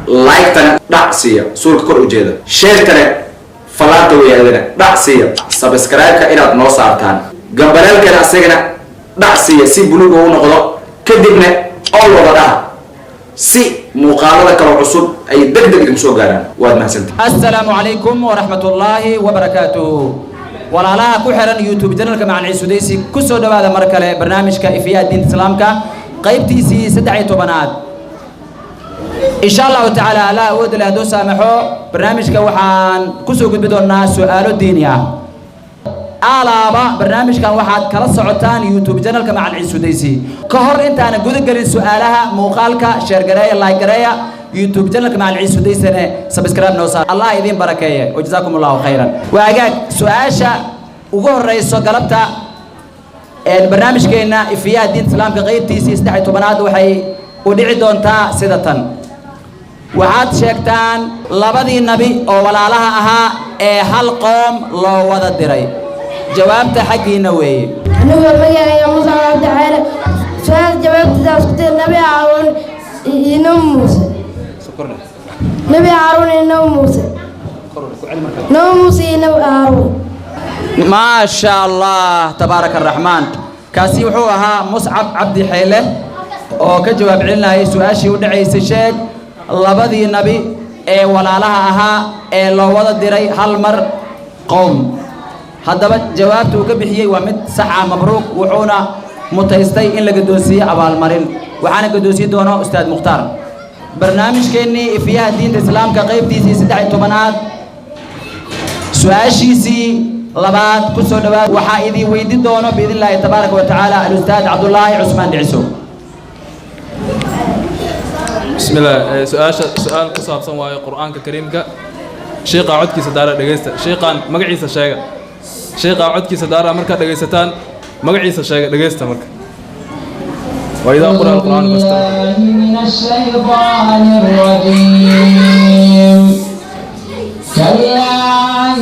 Like-tana dhac siiya, suulka kor ujeeda. Share-tana falaarta weyaadana dhac siiya. Subscribe-ka inaad noo saartaan, gambaleelkana asagana dhac siiya si buluug u noqdo, kadibna all wada dhaha si muuqaalada kale cusub ay deg deg idinku soo gaaraan. Waad mahadsantahay. Asalaamu calaykum waraxmat ullaahi wabarakaatuhu. Walaalaha ku xiran YouTube channelka Macalin Ciise Sudaysi, ku soo dhowaada mar kale barnaamijka Ifiyaha Diinta Islaamka, qaybtiisii 13aad. Insha Allahu tacaala, Allah awoodda leh hadduu saamaxo, barnaamijka waxaan kusoo gudbi doonaa su-aalo diini ah. Alaaba barnaamijkan waxaad kala socotaan YouTube channelka Macalin Ciise Sudaysi. Ka hor intaana guda gelin su-aalaha, muuqaalka share gareeya, like gareeya, YouTube channelka Macalin Ciise Sudaysane subscribe noo saar. Allah idiin barakeeye, wajazaakum Allahu khayran. Waa agaag, su-aasha ugu horeyso galabta barnaamijkeena Ifiyaha Diinta Islaamka, qaybtiisii 13aad, waxay u dhici doontaa sida tan: waxaad sheegtaan labadii nabi oo walaalaha ahaa ee hal qoom loo wada diray. Jawaabta xaggiina weeye. Anigoo magacayga Musa Cabdi Xeele, su-aal jawaabtiisa isku day: Nabi Haaruun iyo Nabi Muuse. Nabi Haaruun iyo Nabi Muuse. Nabi Muuse iyo Nabi Haaruun. Maasha Allah, tabaaraka Araxmaan. Kaasi wuxuu ahaa Muscab Cabdi Xeyle oo ka jawaab celinayay su-aashii u dhacaysay: sheeg labadii nabi ee walaalaha ahaa ee loo wada diray hal mar qowm. Haddaba jawaabta uu ka bixiyey waa mid sax ah. Mabruuq. Wuxuuna mutaystay in la guddoonsiiyo abaalmarin, waxaana guddoonsiin doono Ustaad Mukhtaar. Barnaamijkeennii Ifiyaha Diinta Islaamka, qaybtiisii 13aad, su-aashiisii labaad ku soo dhowaad. Waxaa idin weydi doono, biidn illaahi tabaaraka wa tacaala, alustaad Cabdullaahi Cusmaan Dhiciso. Bismi illah. Su-aasha su-aal ku saabsan waayo Qur-aanka Kariimka. Shiiqaa codkiisa daara, dhegeysta. Shiiqaan magaciisa sheega. Shiiqaa codkiisa daara, markaad dhegaysataan magaciisa sheega. Dhegeysta marka. وإذا قرأ القرآن فاستمعوا من الشيطان الرجيم. كلا،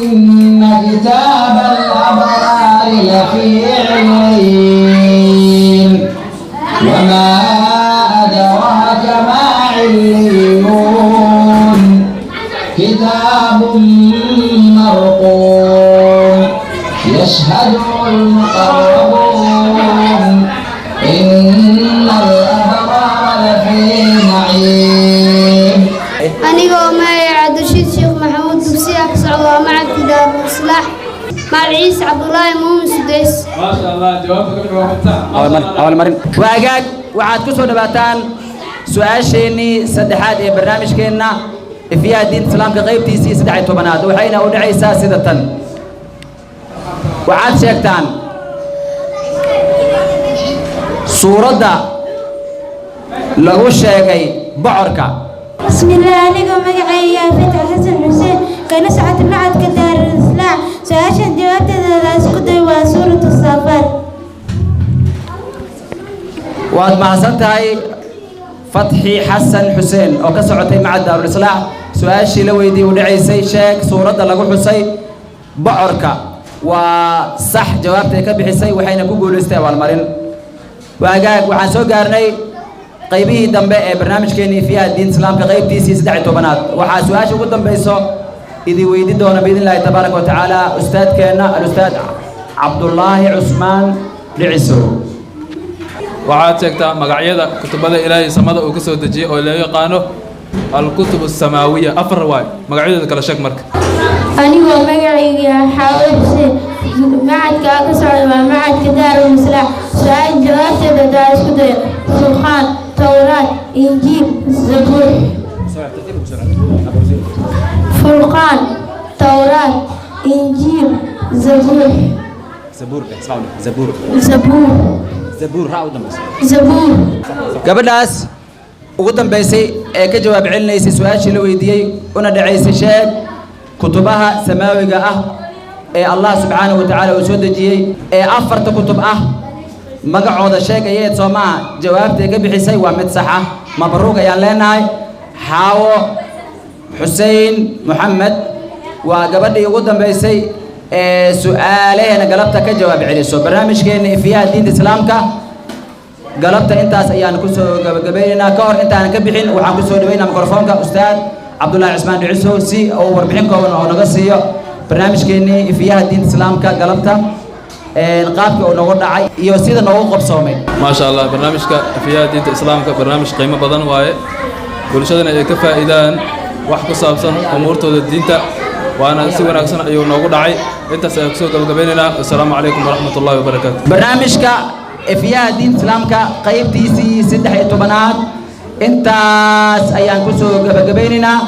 إن كتاب الأبرار لفي عليين. وما أدراك ما عليون. كتاب مرقوم يشهده المقربون. إن الأبرار لفي نعيم. Anigoo magacay Cabdirashiid Sheekh Maxamuud, dugsiga ka socda waa macadka Daarul Islaax, Macalin Ciise Cabdulaahi Muumin Sudeys. ما شاء الله، jawaabta ka waa mid sax. Abaalmarin. Waa agaag, waxaad ku soo dhawaataan su-aasheennii saddexaad ee barnaamijkeenna Ifiyaha Diinta Islaamka, qaybtiisii 13aad, waxayna u dhacaysaa sida tan: waxaad sheegtaan suuradda lagu sheegay bocorka. Bismillaah. Anigoo magacayga Fatx Xasan Xuseen, kana socota macadka Daarul Islaax, su-aashan jawaabteeda la isku day waa Suuratu Saafaat. Waad mahadsan tahay, Fatxi Xasan Xuseen oo ka socotay macad Daarulislaax. Su-aashii la weydiiyey u dhacaysay sheeg suuradda lagu xusay bocorka waa sax jawaabta ay ka bixisay, waxayna ku guulaystay abaalmarin. Waagaag, waxaan soo gaarnay qaybihii dambe ee barnaamijkeenii Ifiyaha Diinta Islaamka, qaybtiisii 13aad. Waxaa su-aasha ugu dambayso idin weydi doona, biidn illaahi tabaaraka wa tacaala, ustaadkeenna alustaad Cabdullaahi Cusmaan Dhicisow. Waxaad sheegtaa magacyada kutubada Ilaahay samada uu ka soo dejiyey oo loo yaqaano الكتب السماوية. Afar waay, magacyadooda kala sheeg marka. Anigoo magacayga Xaawo Xuseen, macadka ka socda waa macadka Daarul Islaax, su-aal jawaabteeda daa isku dayo: Furqaan, Towraad, Injiil, Zabuur. Furqaan, Towraad, Injiil, Zabuur. Zabuur, zabuur. Zabuur. Zabuur, raa u dambaysa. Zabuur. Gabadhaas ugu dambaysay ee ka jawaab celinaysay su-aashii la weydiiyey una dhacaysay sheeg kutubaha samaawiga ah ee Allah subxaanahu wa tacaala uu soo dejiyey ee afarta kutub ah magacooda sheegayeed, soo maaha? Jawaabtay ka bixisay waa mid sax ah. Mabruuq ayaan leenahay. Xaawo Xuseen Moxamed waa gabadhii ugu dambaysay ee su-aalaheena galabta ka jawaab celiso barnaamijkeena Ifiyaha Diinta Islaamka. Galabta intaas ayaan kusoo gabagabaynaynaa. Ka hor intaanan ka bixin, waxaan kusoo dhaweynaa mikrofoonka Ustaad Cabdullaahi Cismaan Dhicisow si uu warbixin kooban oo naga siiyo barnaamijkeennii Ifiyaha Diinta Islaamka galabta, qaabkii uu noogu dhacay iyo sida noogu qabsoomay. Maasha Allah, barnaamijka Ifiyaha Diinta Islaamka barnaamij qiimo badan waaye, bulshadana ay ka faa'iidaan wax ku saabsan umuurtooda diinta, waana si wanaagsan ayuu noogu dhacay. Intaas ayaan kusoo gabagabaynaynaa. Assalaamu calaykum waraxmat ullahi wabarakaatu. Barnaamijka Ifiyaha Diinta Islaamka qaybtiisii 13aad intaas ayaan kusoo gabagabaynaynaa.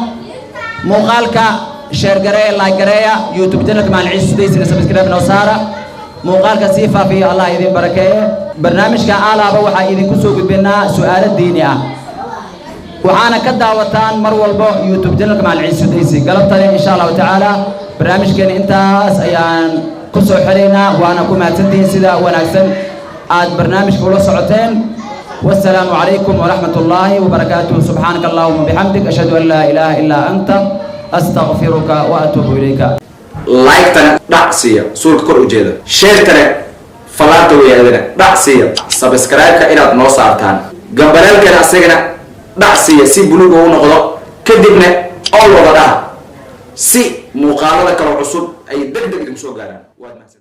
Muuqaalka share gareeya, like gareeya, YouTube channelka Macalin Ciise Sudaysina subscribe noo saara, muuqaalka sii faafiyo, Allah idin barakeeye. Barnaamijka aalaaba waxaa idinku soo gudbinaa su'aalo diini ah, waxaana ka daawataan mar walbo YouTube channelka Macalin Ciise Sudaysi. Galabtani, insha Allahu tacaala, barnaamijkeena intaas ayaan ku soo xiraynaa, waana ku mahadsantihiin sida wanaagsan aad barnaamijka ula socoteen. والسلام عليكم ورحمة الله وبركاته. سبحانك اللهم وبحمدك، أشهد أن لا إله إلا أنت، أستغفرك وأتوب إليك. Like-tana dhac siiya, suulka kor ujeeda. Share-tana falaarta weyaadana dhac siiya. Subscribe-ka inaad noo saartaan, gambaleelkana asagana dhac siiya si buluug uu noqdo, kadibna all wada dhaha si muuqaalada kale cusub ay deg deg idinku soo gaaraan. Waad mahadsan.